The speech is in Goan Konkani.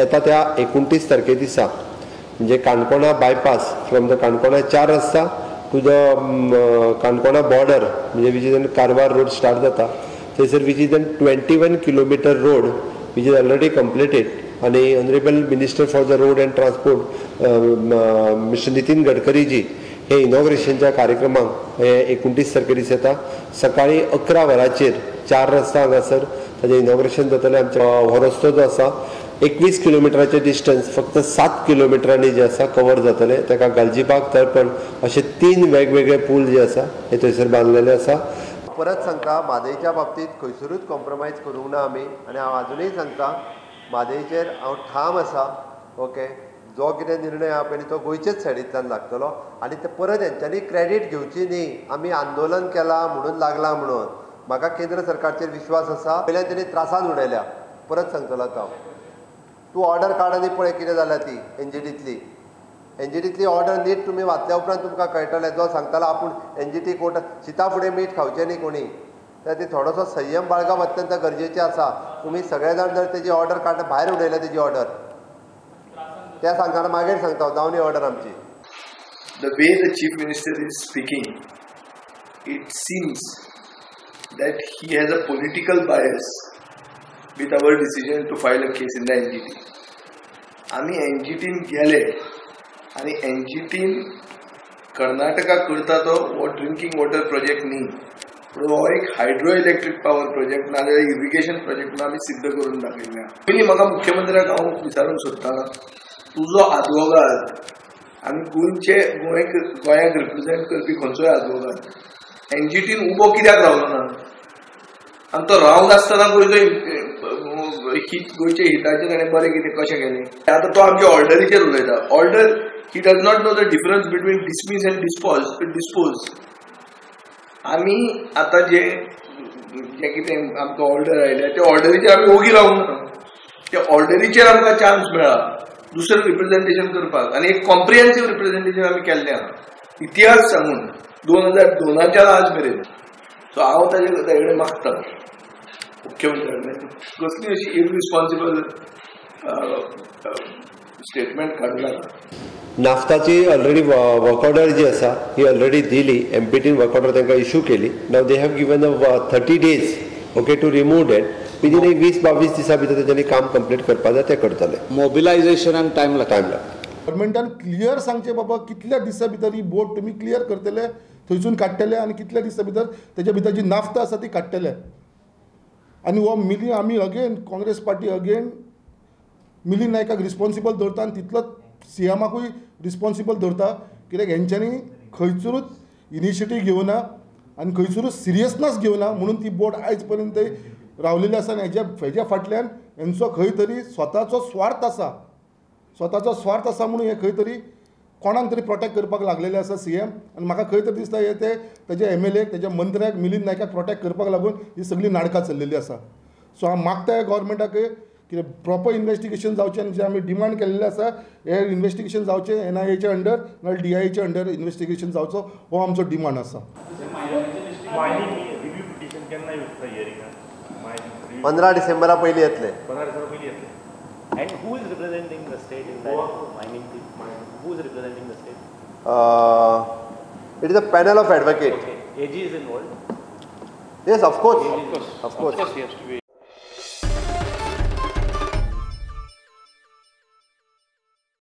येता त्या 29 तारखे दिसा म्हणजे काणकोणा बायपास फ्रॉम the Canacona 4 रस्ता टू the Canacona border म्हणजे which is in Karwar road start जाता थंयसर which is an 21 kilometre road which is already completed आनी honourable minister for the road and transport mister Nitin गडकरीजी हे इनॉग्रेशनच्या कार्यक्रमाक हे 29 तारखे दीस येता सकाळी 11 वरांचेर 4 रस्ता हांगासर ताजें इनॉग्रेशन जातलें. आमच्या हो रस्तो जो आसा 21 किलोमिटराचें डिस्टन्स फक्त 7 किलोमिटरांनी जे आसा कवर जातलें. ताका गालजीबाग तळपण अशे 3 वेगवेगळे पूल जे आसा हे थंयसर बांदलेले आसा. परत सांगता, म्हादयच्या बाबतींत खंयसरूच कॉम्प्रोमायज करूंक ना आमी आनी हांव आजुनूय सांगता म्हादयचेर हांव ठाम आसा. ओके, जो कितें निर्णय आहा पळय तो गोंयचेच सायडींतल्यान लागतलो आनी ते परत हेंच्यांनी क्रेडीट घेवची न्ही आमी आंदोलन केलां म्हणून लागलां म्हणून. म्हाका केंद्र सरकारचेर विश्वास आसा. पयल्यान तेणी त्रासान उडयल्या. परत सांगतलो आतां हांव, तूं ऑर्डर काड आनी पळय कितें जाल्या ती एनजीटींतली. एनजीटींतली ऑर्डर नीट तुमी वाचल्या उपरांत तुमकां कळटलें. जो सांगतालो आपूण एनजीटी कोर्ट शिता फुडें मीठ खावचें न्ही कोणी, त्या ती थोडोसो संयम बाळगप अत्यंत गरजेचें आसा. तुमी सगळे जाण जर तेजी ऑर्डर काडटा भायर उडयल्या तेजी ऑर्डर, त्या सांगतना मागीर सांगता जावनी ऑर्डर आमची. The way the chief minister is speaking, it seems that he has a political bias with our decision to file a case in the NGT. आमी एनजीटीन गेले आनी एनजीटीन कर्नाटका करता तो हो ड्रिंकींग वॉटर प्रोजेक्ट न्ही, पूण हो एक हायड्रो इलेक्ट्रीक पावर प्रोजेक्ट नाजाल्यार इरिगेशन प्रोजेक्ट म्हणून आमी सिद्ध करून दाखयल्लें. पयलीं म्हाका मुख्यमंत्र्याक हांव विचारूंक सोदता, तुजो आदवोगाद आनी गोंयचे गोंयाक रिप्रेझेंट करपी खंयचोय आदवोगाद एनजीटीन उबो कित्याक रावलो ना? आनी तो रावनासतना गोंयचो हित गोंयच्या हिताचेर ताणें बरें कितें कशें केलें? आतां तो आमच्या ऑर्डरीचेर उलयता. Order, he does not know the difference between dismiss and dispose. आमी आतां जे जे कितें आमकां ऑर्डर आयल्या त्या ऑर्डरीचेर आमी ओगी रावूंक ना. त्या ऑर्डरीचेर आमकां चान्स मेळ्ळा दुसरें रिप्रेझेंटेशन करपाक आनी एक कॉम्प्रिहेन्सीव रिप्रेझेंटेशन आमी केल्लें आहा इतिहास सांगून 2002 आज मेरेन. सो हांव ताजे कडेन मागता मुख्यमंत्र्या कडेन कसली अशी इररिस्पॉन्सिबल स्टेटमेंट काडूं नाका. नाफ्ताची ऑलरेडी वर्क ऑर्डर जी आसा ही ऑलरेडी दिली. एमपीटीन वर्क ऑर्डर तांकां इशू केली. Now they have given a 30 days okay to remove that. Within एक 20-22 दिसां भितर तेंच्यांनी काम कंप्लीट करपाक जाय, तें करतले. मोबिलायझेशनाक टायम लागता. टायम लागता. गव्हर्मेंटान क्लियर सांगचें बाबा कितल्या दिसां भितर ही बोट तुमी क्लियर करतले, थंयसून काडटले आनी कितल्या दिसां भितर तेच्या भितर जी नाफ्ता आसा ती काडटले. आनी हो मिली आमी again Congress party again Milind नायकाक रिस्पॉन्सिबल दवरता आनी तितलोच सीएमाकूय रिस्पॉन्सिबल दवरता, कित्याक हेंच्यांनी खंयसरूच इनिशिएटीव घेवना आनी खंयसरूच सिरियसनस घेवना म्हणून ती बोट आयज पर्यंत रावलेली आसा. आनी हेज्या फाटल्यान हेंचो खंय तरी स्वताचो स्वार्थ आसा, स्वताचो स्वार्थ आसा म्हणून हे खंय तरी कोणाक तरी प्रोटेक्ट करपाक लागलेले आसा सीएम. आनी म्हाका खंय तरी दिसता हे ते तेजे एमएलए तेज्या मंत्र्याक मिलिंद नायकाक प्रोटेक्ट करपाक लागून ही सगळी नाटकां चल्लेली आसा. सो हांव मागता गव्हर्मेंटाक कितें प्रॉपर इन्वेस्टिगेशन जावचें आनी जें आमी डिमांड केल्लें आसा हें इन्वेस्टिगेशन जावचें एनआयएच्या अंडर नाल्यार डीआयएच्या अंडर इन्वेस्टिगेशन जावचो हो आमचो डिमांड आसा. 15 डिसेंबरा पयलीं येतले. And who is representing the state in that mining thing? Who is representing the state? It is a panel of advocates. Okay. AG is involved? Yes, of course. Of course. Of course. Of course he has to be.